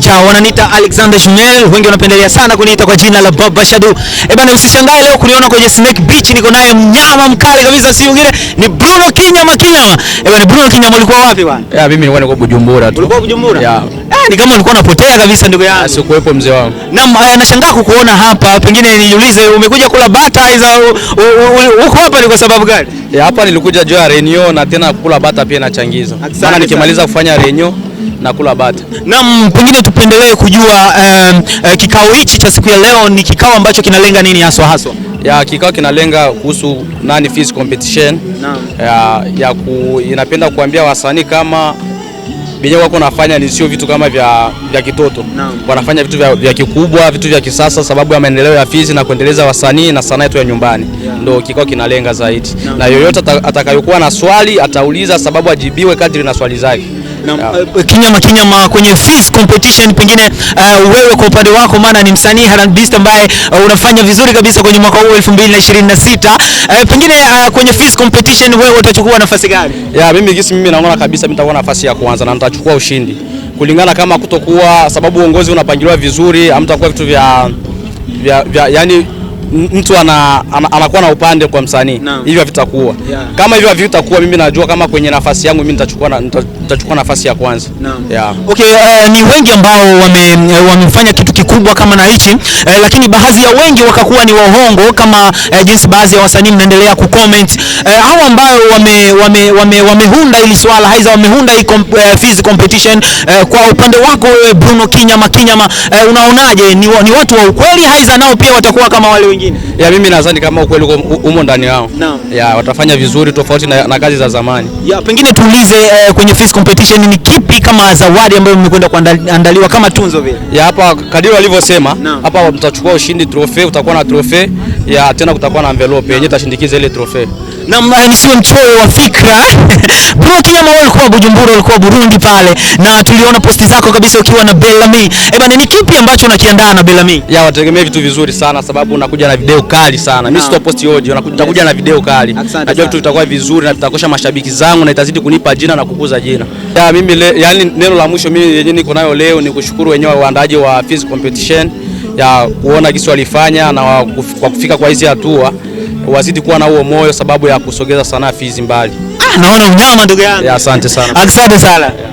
Kabisa, wananiita Alexander Junel, wengi wanapendelea sana kuniita kwa jina la Baba Shadu. Eh bana, usishangae leo kuniona kwenye Snake Beach, niko naye mnyama mkali kabisa, si mwingine ni Bruno Kinyama Kinyama. Eh bana, Bruno Kinyama, ulikuwa wapi bwana? Ya, mimi nilikuwa niko Bujumbura tu. Ulikuwa Bujumbura? Ya. Ah, ni kama ulikuwa unapotea kabisa, ndugu yangu. Sikuwepo, mzee wangu. Naam, nashangaa kukuona hapa, pengine nijiulize umekuja kula bata au uko hapa ni kwa sababu gani? Ya, hapa nilikuja juu ya réunion na tena kula bata pia nachangiza. Asante Maana nikimaliza kufanya réunion na kula bata. Naam, pengine tupendelee kujua kikao hichi cha siku ya leo ni kikao ambacho kinalenga nini haswa haswa? Ya, kikao kinalenga kuhusu nani, Fizi competition. Naam. Ya inapenda kuambia wasanii kama benye wako nafanya ni sio vitu kama vya kitoto. Naam. Wanafanya vitu vya kikubwa, vitu vya kisasa sababu ya maendeleo ya Fizi na kuendeleza wasanii na sanaa yetu ya nyumbani. Ndio kikao kinalenga zaidi. Naam. Na yoyote atakayokuwa na swali atauliza sababu ajibiwe kadri na swali zake. Naam, Ya. Kinyama Kinyama, kwenye Fizi competition pengine wewe kwa upande wako, maana ni msanii R&B ambaye unafanya vizuri kabisa kwenye mwaka huu 2026, pengine kwenye Fizi competition wewe utachukua nafasi gani? Ya, mimi gisi mimi naona kabisa mimi nitakuwa nafasi ya kwanza na nitachukua ushindi kulingana kama kutokuwa sababu uongozi unapangiliwa vizuri, hamtakuwa vitu vya yani mtu anakuwa na upande kwa msanii, Naam. hivyo havitakuwa kama hivyo havitakuwa. Mimi najua kama kwenye nafasi yangu mimi nitachukua nafasi ya kwanza. Naam. Yeah. Okay, ni wengi ambao wamefanya kitu kikubwa kama na hichi, lakini baadhi ya wengi wakakuwa ni wahongo kama jinsi baadhi ya wasanii mnaendelea kucomment, hao ambao wameunda hili swala haiza wameunda hii Fizi competition, kwa upande wako wewe Bruno Kinyama Kinyama, unaonaje, ni watu wa ukweli haiza nao pia watakuwa kama wale wengine? Ya, mimi nadhani kama ukweli umo ndani yao. Naam. Ya, watafanya vizuri tofauti na kazi za zamani. Ya, pengine tuulize, kwenye Fizi competition ni kipi kama zawadi ambayo mmekwenda kuandaliwa kama tunzo vile? Ya, hapa kadiri walivyosema, Naam. hapa mtachukua ushindi trophée, utakuwa na trophée ya tena kutakuwa na envelope yenyewe itashindikiza ile trophée. Na nisiwe mchoyo wa fikra, Bruno Kinyama, wewe ulikuwa Bujumbura, ulikuwa Burundi pale na tuliona posti zako kabisa ukiwa na Bellamy. Eh bana, ni kipi ambacho unakiandaa na Bellamy? Ya, wategemea vitu vizuri sana sababu nakuja na video kali sana. Mimi sitoposti audio, nitakuja na video kali. Asante Najua sana. vitu vitakuwa vizuri na vitakosha mashabiki zangu na itazidi kunipa jina na kukuza jina. Ya, mimi yani neno la mwisho mimi yenyewe niko nayo leo ni kushukuru wenyewe waandaaji wa Fizi competition ya kuona jinsi walifanya na kwa kufika kwa hizi hatua, wazidi kuwa na huo moyo sababu ya kusogeza sanaa Fizi mbali. Ah, naona unyama, ndugu yangu. Ya, asante sana. Asante sana.